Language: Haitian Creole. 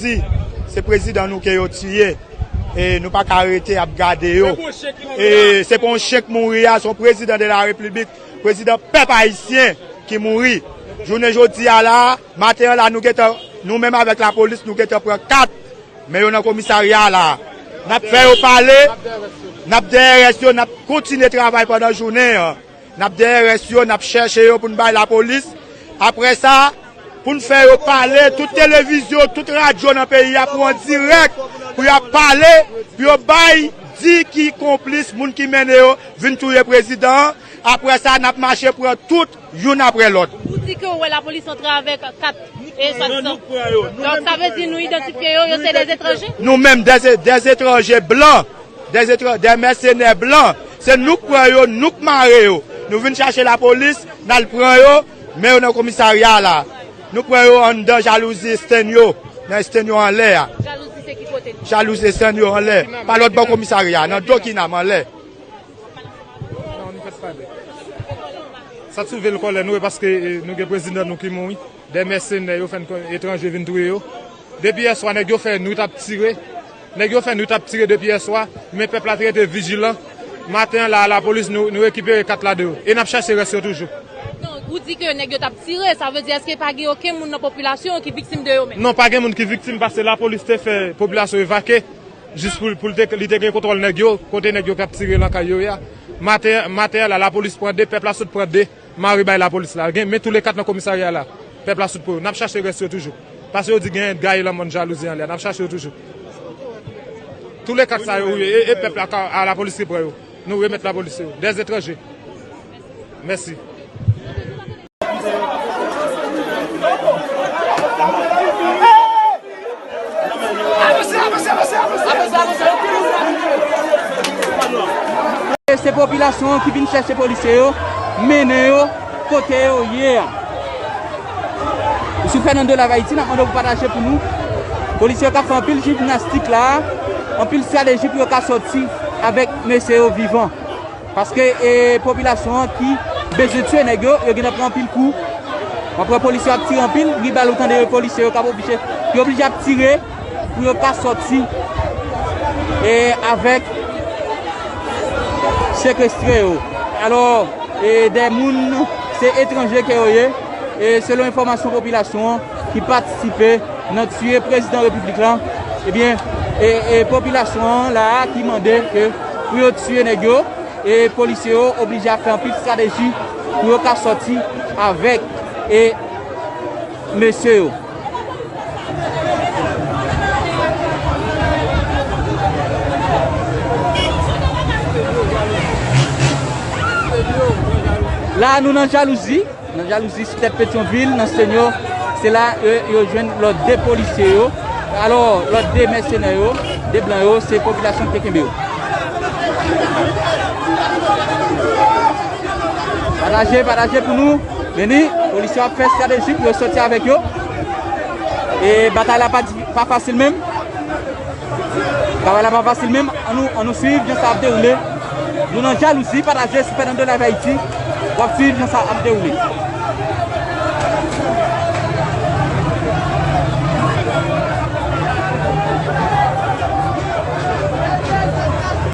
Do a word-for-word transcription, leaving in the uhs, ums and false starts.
Si se prezidan nou ke yo tiye, e nou pa ka rete ap gade yo. E se pa yon chen k mouri a, se yon prezidan de la repiblik, prezidan pèp ayisyen ki mouri. Jounen jodi a la, maten an la, nou gentan, nou menm avèk lapolis, nou gentan pran kat, men yo nan komisarya a la. N ap fè yo pale, n ap dèyè rès yo, n ap kontinye travay pandan jounen an. N ap dèyè rès yo, n ap chèche yo pou n bay lapolis. Apre sa, pou n fè yo pale, tout televizyon, tout radyo nan peyi a pou an dirèk, pou y ap pale, pou yo bay, di ki konplis moun ki mennen yo vin touye prezidan an. Apre sa, n ap mache pran tout youn apre lòt. Ou di ke w wè lapolis antre avèk kat e swadizan. Donk, sa vle di nou idantifye yo, yo se dèzetranje? Nou menm, dèze-, dèzetranje blan. Dèzetran-, dè mèsenè blan. Se nou k pran yo, nou k mare yo. Nou vin chache lapolis, n al pran yo, men yo nan komisarya a la. Nou pran yo anndan jalouzi estenn yo, nan estenn yo anlè a. Jalouzi se ki kote? Jalouzi estenn yo anlè. Pa lòt bò komisarya, nan do Kinam anlè. Non, nou fèt pale. Sa t sou vil kòlè nou, e paske, e, nou gen prezidan nou ki mouri. Dè mèsenè yo fè n kon etranje vin touye yo. Depi yèswa, nèg yo fè nwit ap tire. Nèg yo fè nwit ap tire depi yèswa, men pèp la te rete vijilan. Maten an la, lapolis, nou, nou rekipere kat la de yo. E n ap chache rès yo toujou. Non, ou di ke nèg yo t ap tire, sa vle di èske pa gen okenn moun nan popilasyon ki viktim de yo menm? Non, pa gen moun ki viktim paske lapolis te fè popilasyon evakye jis pou, pou l te, li te gen kontwòl nèg yo, kote nèg yo k ap tire nan kay yo ye a. Maten, maten an la, lapolis pran de, pèp la sot pran de. Mare bay lapolis la. Gen, men tou le kat nan komisarya la. Pèp la sot pran yo. N ap chache rès yo toujou. Paske yo di gen gaye lanmòn jalouzi anlè a. N ap chache yo toujou. Tou le kat sa yo, wi, e, e pèp la ka, a lapolis ki pran yo. Nou remèt lapolis yo. Dèzetranje. Mèsi. Se popilasyon an ki vin chèche polisye yo, mennen yo kote yo ye a. Sou Fernando Live Haïti, n ap mande w pou pataje pou nou. Polisye yo ka fè anpil jimnastik la, anpil estrateji pou yo ka sòti avèk mesye yo vivan. Paske, e, popilasyon an ki bezwen tiye nèg yo, yo gentan pran anpil kou. Apre polisye yo ap tire anpil, ri bal ou tande yo, polisye yo k ap oblije, yo oblije ap tire pou yo ka sòti, e, avèk sekestre yo. Alò, e, dè moun, se etranje ke yo ye, e, selon enfòmasyon popilasyon an ki patisipe nan tiye prezidan repiblik la, ebyen, e, e, popilasyon an la a ki mande ke pou yo tiye nèg yo, e polisye yo oblije ap fè anpil estrateji pou yo ka sòti avèk, e, mesye yo. La, nou nan jalouzi. Nan jalouzi sou tèt Petyonvil, nan Senyo, se la, e, yo jwenn lòt de polisye yo. Alò, lòt de mèsenè yo, de blan yo, se popilasyon ki te kenbe yo. Pataje, pataje pou nou. Vini, polisye yo ap fè estrateji pou yo sòti avèk yo. E batay la pa di, pa fasil menm. Travay la pa fasil menm. Ann nou, ann nou swiv jan sa ap dewoule. Nou nan jalouzi, pataje sou Fernando Live Haïti. W ap swiv jan sa ap dewoule.